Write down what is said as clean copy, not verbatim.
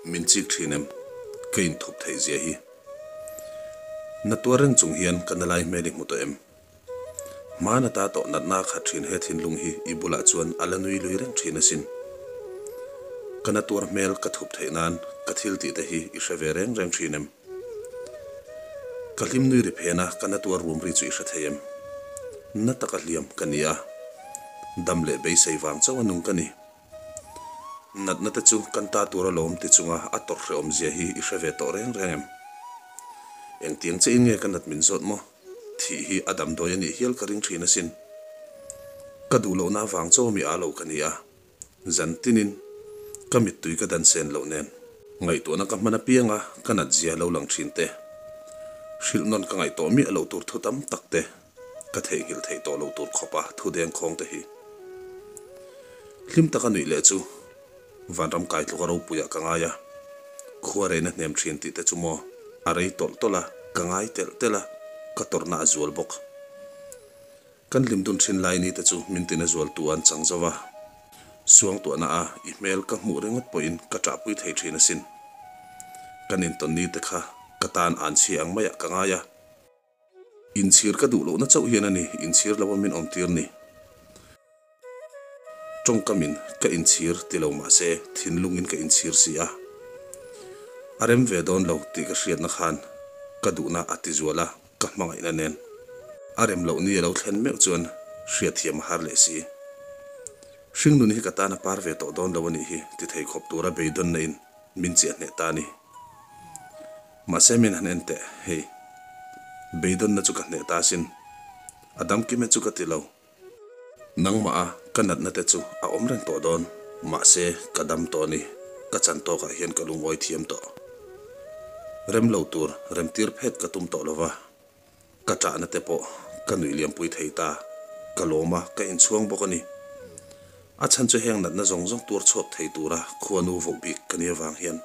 Min chik thin em? Ka inthup theih zia hi. Na tuar reng chung hian ka na lai hmel i hmu tawh em? Hmana ta tawh natna a khat thin he thinlung hi i bulah chuan a la nui lui reng thin asin. Ka na tuar hmel ka thup theih nan ka thil tih te hi i hre ve reng reng thin em? Ka hlim nui ri phen a ka na tuar rum ri chu i hre thei em? Na taka hliam ka ni a, dam leh beisei vang chauh a nung ka ni. Natna te chu kan ta tur alawm ti chunga a tawrh hrehawm zia hi i hre ve tawh reng reng em? Engtiang che in nge ka nat min zawt maw? Thih hi a damdawi a nih hial ka ring thin asin. Ka duh lohna avang chaw mi aa lo ka ni a, zan tinin ka mittui ka dan sen loh nen. Ngaihtuahna ka hman apianga ka nat zia lo lang thin te, hrilh nawn ka ngaihtuah miah loh tur thu tam tak te, ka theihnghilh theih tawh loh tur khawpa thu dengkhawng te hi. Hlim taka nuih leh chu Vanram kai tluka ropuiah ka ngai a, khua reina hnem thin tih te chu maw a rei tawlh tawlh a, ka ngai telh telh a, ka tawrhna a zual bawk. Kan hlim dun thin lai ni te chu min tina zual tu an chang zo va, suangtuahna a i hmel ka hmuh ringawt pawhin ka ṭahpui thei thin asin. Kan intawn ni te kha ka tan anchhia ang maiah ka ngai a. Inchhir ka duh lohna chauh hian a ni, inchhir lo a min awmtir ni. Tawngkamin ka inchhir ti lo mah se thinlungin ka inchhir si a. A rem ve dawn lo tih ka hriatna khan ka duhna a ti zual a, ka hmangaihna nen. A rem loh ni a lo thlen meuh chuan hriatthiam a har leh si. Hringnun hi ka tan a par ve tawh dawn lo a nih hi ti thei khawp tura beidawnna in min chiah hneh ta a ni. Mahse min han en teh, hei. Beidawnna chu ka hneh ta asin. A dam kim e chu ka ti lo. Nangmah a ka natna te chu a awm reng tawh dawn. Mahse ka dam tawh a ni. Ka chan tawkah hian ka lungawi thiam tawh. Rem lo tur remtir phet ka tum tawh lova. Ka ṭahna te pawh ka nuih liampui thei ta. Ka lawm a, ka inchhuang bawk a ni. A chhan chu heng natna zawng zawng tuar chhuak thei tura khuanu voh bik ka nia vang hian.